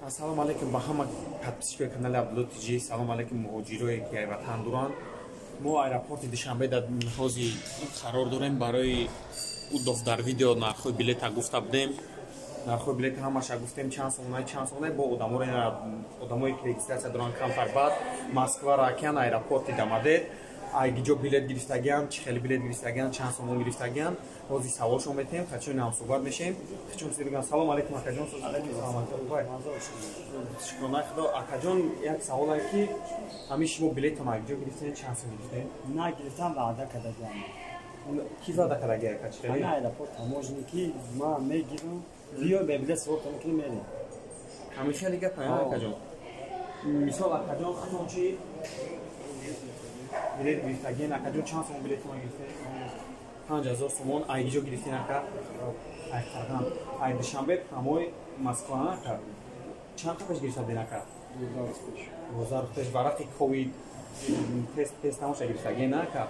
Ассалому алайкум ба ҳама подписчикои канали Абдулло ТЖ. Салом алайкум муҳоҷирое, ки ай ватан дуранд. Мо аэропорти Душанбе дар ҳози қарор дорем. Барои удов дар видео нархҳои билета гуфта будем. Нархҳои билета ҳамаша гуфтем, чанд сомонаи, чанд сомонаи. Бо одаморо, одамое ки регистрация доранд, камтар баъд Москва ракян, аэропорти Домодед, ай гиҷо билет гирифтагиан, чӣ хеле билет гирифтагиан, чанд сомон гирифтагиан, ҳозир саволшон метиҳем, хачони ҳамсӯҳбат мешем. Хачон бигам. Салом алайкум, акаҷон. Шукрона Худо. Акаҷон, як саволае, ки ҳамин шумо билетон ай гиҷо гирифтен, чанд сом гирифтен? Нагирифтам, ваъда кардагиам. Ки ваъда кардаги, ака, чӣ хеле? Аэропорт таможни, ки ман мегирам, биё, бе билет савор мекунем, мерем. Ҳамин хеле гап, акаҷон? Мисол, акаҷон, худтон чи билет гирифтагиен, акаҷон? Чанд сомон билетон гирифтен? 5000 сомон. Ай гиҷо гирифтен, ака? Ай Қарған, ай Душанбе прямой Москва, ака? Чанд қапеш гирифта буден, ака? 12 рӯз пеш. Варақи ковид тест тамоша гирифтагиен, ака?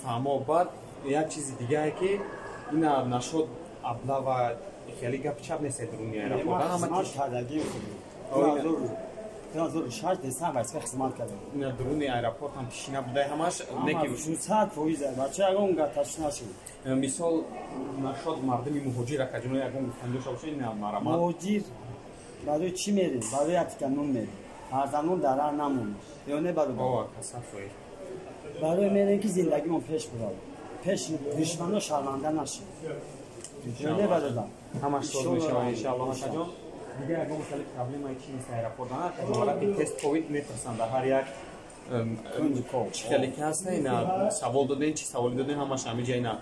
Фаҳмо. Баъд як чизи дигае, ки ина нашод облава, хеле гапи чап нест дуруни аэропорт. 2006 десам вайска хизмат кардам. Ина дуруни аэропорт ҳам тишина будай ҳамаш, неки 100%, бача, ягон гаташ нашуд. Мисол, нашод мардуми муҳоҷир, акаҷоно, ягон гуфтан дошта бошед, ина марамат. Муҳоҷир барои чӣ мерем? Барои як тика нон мерем. Ҳарзанон дар ар намонем ё не, бародар? Ака, 100%. Барои мерем, ки зиндагимон пеш бурад, пеш душмано шарманда нашем, ё не, бародар? Ҳамаш соз мешавад, иншааллоҳ. Акаҷон, дигар ягон масъалаи, проблемаи чи нест аэропорт? Варақи тест ковид мепурсанд дар ҳар як чӣ хеле ки ҳаста. Ина савол додем, чӣ саволе додем, ҳамаш ҳамиҷа ина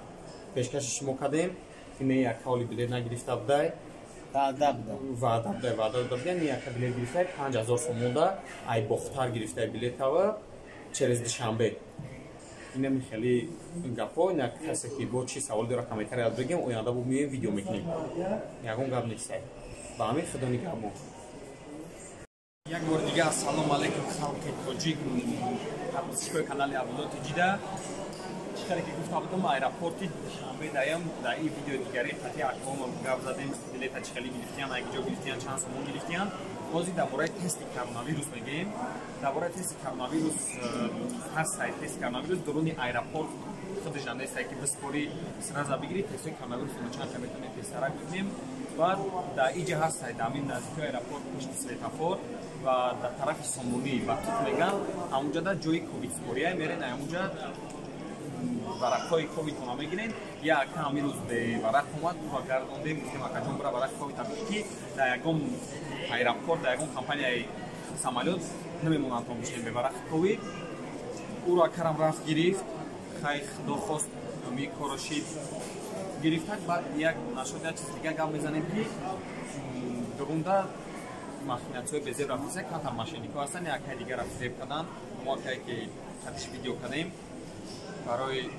пешкаши шумо кардем. Ина як ҳоли билет нагирифта будай. Ваъда буда. Ваъда будай, ваъда дода будан. Яка билет гирифтай 5000 сомонда, ай Бохтар гирифтай билетава через Душанбе. Инами хеле гапҳо. Ина касе ки бо чӣ саволе дора, комментария бигем, оянда бо меоем, видео мекунем. Ягон гап нестай. Ба ҳамин Худо нигаҳбон. Як бори дига ассалому алайкум, халқи тоҷик, подписчикои канали Абдулло Тиҷида. Чӣ хеле ки гуфта будам, аэропорти Душанбе даям. Дар ин видеои дигари қати акома гап задем, билета чӣ хеле гирифтиян, ай киҷо гирифтиян, чанд сомон гирифтиян. Ҳозир дар бораи тести коронавирус мегӯем. Дар бораи тести коронавирус ҳастай тести коронавирус дуруни аэропорт худашам нестай, ки биспорӣ, сразу бигирӣ тестҳои коронавирус. Чанд та метавонем тестарак бикунем. Баъд дар иҷа ҳастай, дар ҳамин наздикии аэропорт, пешти светофор ва дар тарафи Сомонӣ ба тут меган, ҳамунҷа дар ҷои ковидспория мерен, ҳамунҷа варақҳои ковидтона мегирен. Як ака ҳамин рӯз беварақ омад, ӯро гардондем, гуфтем: «Акаҷон, бира, варақи ковидта бигир», ки дар ягон аэропорт, дар ягон компанияи самолёт намемонанд то бишинем беварақи ковид. Ӯро акарам рафт, гирифт. Хай, Худо хост, ми корро шид, гирифтак. Баъд як нашод, як чизи дига гап мезанем, ки дурунда махинатсиҳои безеб рафтиса, камтар мошенникҳо ҳастанд. Якай дигар рафт, зеб карданд. Мо акае ки қадиш видео кардем, барои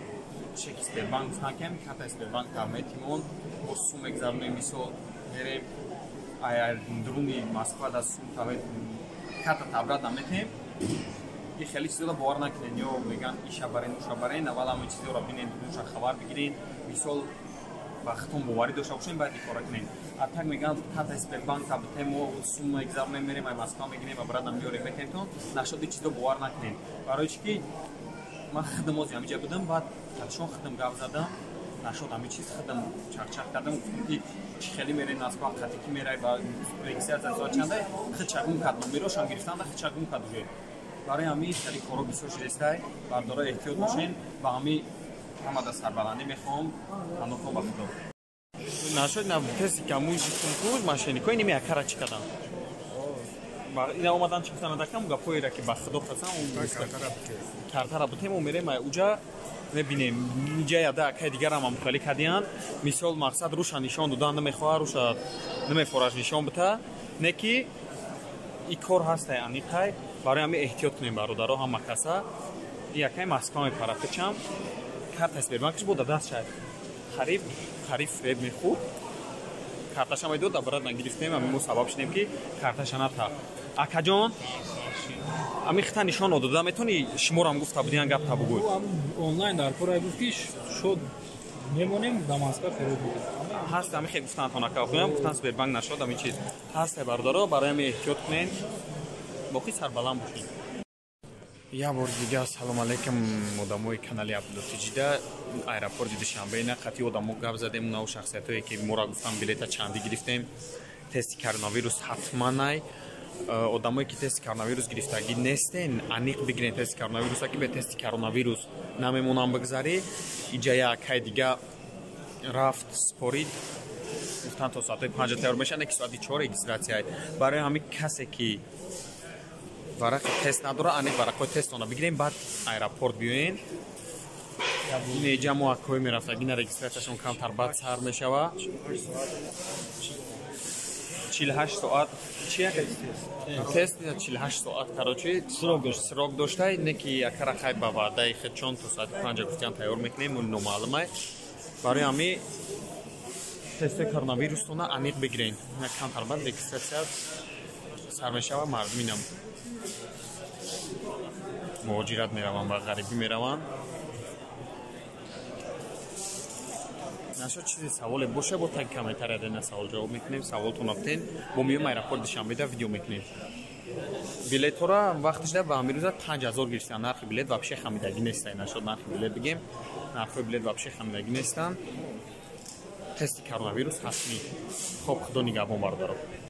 чеки Сбербанк гуфтан, ки ҳами карта Сбербанк дар метимон бо сум мегзаронем. Мисол, мерем дуруни Москва, дар сум карта табрат наметем. И хеле чизоро бовар накунед, ё меган иша барен, уша барен. Аввал ҳамин чизоро бинед, душа хабар бигиред. Мисол, ба худтон боварӣ дошта бошед, баъд ин кора кунед. А так меган карта Сбербанк табитем, мо сум мегзаронем, мерем ай Москва мегирем, обратно меорем, метемтон. Нашоди чизо бовар накунед. Барои чӣ ки ман худам ози ҳамиҷа будам, баъд хатшон худам гап задам нашод ҳамин чиз, худам чақчақ кардам, гуфтам, ки чӣ хеле мерем Москва, хати ки мерай ба регистрация соат чандай. Худша гум кард, номерошам гирифтанда, худша гум кард уже. Барои ҳамин хеле коро бисёр шидестай, бардоро, эҳтиёт бошен. Ба ҳамин ҳамада сарбаландӣ мехоҳам. Паноҳҳо ба Худо. Нашод на теси каму куз мошенникҳои ними акара чӣ карданд? Ина омадан, чӣ гуфтан адакам, гапҳоеро ки ба Худо қасам, картара бутем, о мерем уҷа, мебинем. Иҷа яда акаи дигарам ҳамхелӣ кардиянд. Мисол, мақсад руша нишон додан намехоҳад, руша намефораш нишон бита, не ки и кор ҳастай аниқай. Барои ҳамин эҳтиёт кунем, бародаро, ҳама каса. Якай Москва мепарад, чам карта Сбербанкаш бо дар даст шад, хариб хариб фреб мехӯрд, карташа медод, обратно гирифтем. Ами мо сабаб шудем, ки карташа ната. Акаҷон, ами хита нишон дода метавонӣ? Шуморам гуфта будиан, гапта бугӯй. Онлайн дар кора гуфт, ки шод мемонем, да Москва ферод. Ҳаст ҳами хел гуфтан акаҳоям, гуфтан Сбербанк нашуд ҳами чиз. Ҳаст бародаро, барои ҳами эҳтиёт кунен. Боқӣ сарбаланд бошед. Як бор дига ассалому алайкум одамои канали Абдуллотиҷида. Аэропорти Душанбе на қатъи одамо гап задем, унаву шахсиятое ки мора гуфтан билета чандӣ гирифтем. Тести коронавирус ҳатман ай. Одамое ки тести коронавирус гирифтагӣ нестен, аниқ бигирен тести коронавируса, ки бе тести коронавирус намемонам бигзарӣ. Иҷа як кай дига рафт спорид, гуфтан то соатҳои 5 тайёр мешаванд, ки соати 4 регистрация. Барои ҳамин касе ки варақи тест надора, аниқ варақҳои тестона бигирем, баъд аэропорт биёен. Инеҷа мо акҳои мерафтагӣ на регистрацияшон камтар баъд сар мешава. 48 соат чи тест, 48 соат, короче, срок доштай, не ки якара хай ба ваъдаи хед, чон то соати 5 гуфтиан тайёр мекунем, номаълумай. Барои ҳамин тестои коронавирустона аниқ бигирен. Камтар баъд регистрация сар мешава, мардум инам муҳоҷират мераванд ва ғарибӣ мераванд. Нашо чизе саволе боша, бо таги комментария дена савол ҷавоб мекунем, саволтон битен. Бо миём аэропорт Душанбеда видео мекунем. Билетҳоро вақтишда ба ҳамин рӯза 5000 гирифтан. Нархи билет вообще хамидагӣ нестан. Нашо нархи билет бигем, нархҳои билет вообще хамидагӣ нестан. Тести коронавирус ҳатмӣ. Хоб, худо нигаҳбон, бародаро.